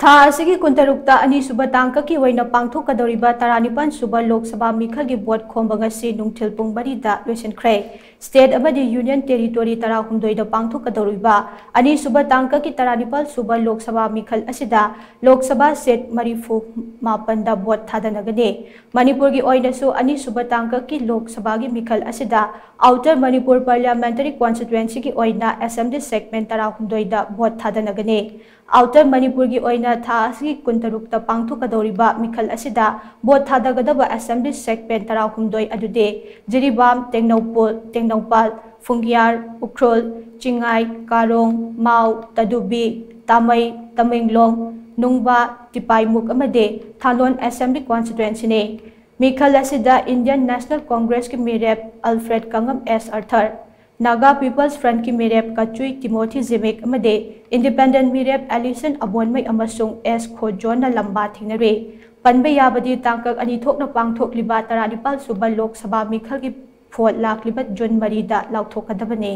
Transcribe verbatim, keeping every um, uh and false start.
ꯊꯥ ꯑꯁꯤꯒꯤ ꯀꯨꯟꯇꯔꯨꯛꯇ ꯑꯅꯤꯁꯨꯕ ꯇꯥꯡꯀꯛꯀꯤ ꯑꯣꯏꯅ ꯄꯥꯡꯊꯣꯛꯀꯗꯧꯔꯤꯕ ꯇꯔꯥꯅꯤꯄꯥꯜ ꯁꯨꯕ ꯂꯣꯛ ꯁꯚꯥ ꯃꯤꯈꯜꯒꯤ ꯚꯣꯠ ꯈꯣꯝꯕ ꯉꯁꯤ ꯅꯨꯡꯊꯤꯜ ꯄꯨꯡ ꯃꯔꯤꯗ ꯂꯣꯏꯁꯤꯟꯈ꯭ꯔꯦ꯫ State ꯑꯃꯗꯤ Union Territory ꯇꯔꯥꯍꯨꯝꯗꯣꯏꯗ ꯄꯥꯡꯊꯣꯛꯀꯗꯧꯔꯤꯕ ꯑꯅꯤꯁꯨꯕ ꯇꯥꯡꯀꯛꯀꯤ ꯇꯔꯥꯅꯤꯄꯥꯜ ꯁꯨꯕ ꯂꯣꯛ ꯁꯚꯥ ꯃꯤꯈꯜ ꯑꯁꯤꯗ ꯂꯣꯛ ꯁꯚꯥ seat ꯃꯔꯤꯐꯨ ꯃꯥꯄꯟꯗ ꯚꯣꯠ ꯊꯥꯗꯅꯒꯅꯤ꯫ ꯃꯅꯤꯄꯨꯔꯒꯤ ꯑꯣꯏꯅꯁꯨ ꯑꯅꯤꯁꯨꯕ ꯇꯥꯡꯀꯛꯀꯤ ꯂꯣꯛ ꯁꯚꯥꯒꯤ ꯃꯤꯈꯜ ꯑꯁꯤꯗ Outer Manipur Parliamentary Constituencyꯒꯤ ꯑꯣꯏꯅ Assembly segment ꯇꯔꯥꯍꯨꯝꯗꯣꯏꯗ ꯚꯣꯠ ꯊꯥꯗꯅꯒꯅꯤ꯫ Outer ꯃꯅꯤꯄꯨꯔꯒꯤ ꯑꯣꯏꯅ ꯊꯥ ꯑꯁꯤꯒꯤ ꯀꯨꯟꯇꯔꯨꯛꯇ ꯄꯥꯡꯊꯣꯛꯀꯗꯧꯔꯤꯕ ꯃꯤꯈꯜ ꯑꯁꯤꯗ ꯚꯣꯠ ꯊꯥꯗꯒꯗꯕ Assembly segment ꯇꯔꯥꯍꯨꯝꯗꯣꯏ ꯑꯗꯨꯗꯤ ꯖꯤꯔꯤꯕꯥꯝ, ꯇꯦꯡꯅꯧꯄꯜ, ꯇꯦꯡꯅꯧꯄꯥꯜ, ꯐꯨꯡꯌꯥꯔ, ꯎꯈ꯭ꯔꯨꯜ, ꯆꯤꯡꯉꯥꯏ, ꯀꯥꯔꯣꯡ, ꯃꯥꯎ, ꯇꯗꯨꯕꯤ, ꯇꯥꯃꯩ, ꯇꯃꯦꯡꯂꯣꯡ, ꯅꯨꯡꯕꯥ, ꯇꯤꯄꯥꯏꯃꯨꯛ ꯑꯃꯗꯤ ꯊꯥꯂꯣꯟ Assembly Constituencyꯅꯤ꯫ ꯃꯤꯈꯜ ꯑꯁꯤꯗ Indian National Congressꯀꯤ ꯃꯤꯔꯦꯞ ꯑꯜꯐ꯭ꯔꯦꯗ ꯀꯉꯝ ꯑꯦꯁ ꯑꯥꯔꯊꯔ, Naga People's Frontꯀꯤ ꯃꯤꯔꯦꯞ ꯀꯆꯨꯏ ꯇꯤꯃꯣꯊꯤ ꯖꯤꯃꯤꯛ ꯑꯃꯗꯤ Independent ꯃꯤꯔꯦꯞ ꯑꯦꯂꯤꯁꯟ ꯑꯕꯣꯟꯃꯩ ꯑꯃꯁꯨꯡ ꯑꯦꯁ ꯈꯣꯖꯣꯟꯅ ꯂꯝꯕꯥ ꯊꯦꯡꯅꯔꯤ꯫ ꯄꯟꯕ ꯌꯥꯕꯗꯤ ꯇꯥꯡꯀꯛ ꯑꯅꯤ ꯊꯣꯛꯅ ꯄꯥꯡꯊꯣꯛꯂꯤꯕ ꯇꯔꯥꯅꯤꯄꯥꯜ ꯁꯨꯕ ꯂꯣꯛ ꯁꯚꯥ ꯃꯤꯈꯜꯒꯤ ꯚꯣꯠ ꯂꯥꯛꯂꯤꯕ ꯖꯨꯟ ꯃꯔꯤꯗ ꯂꯥꯎꯊꯣꯛꯀꯗꯕꯅꯤ꯫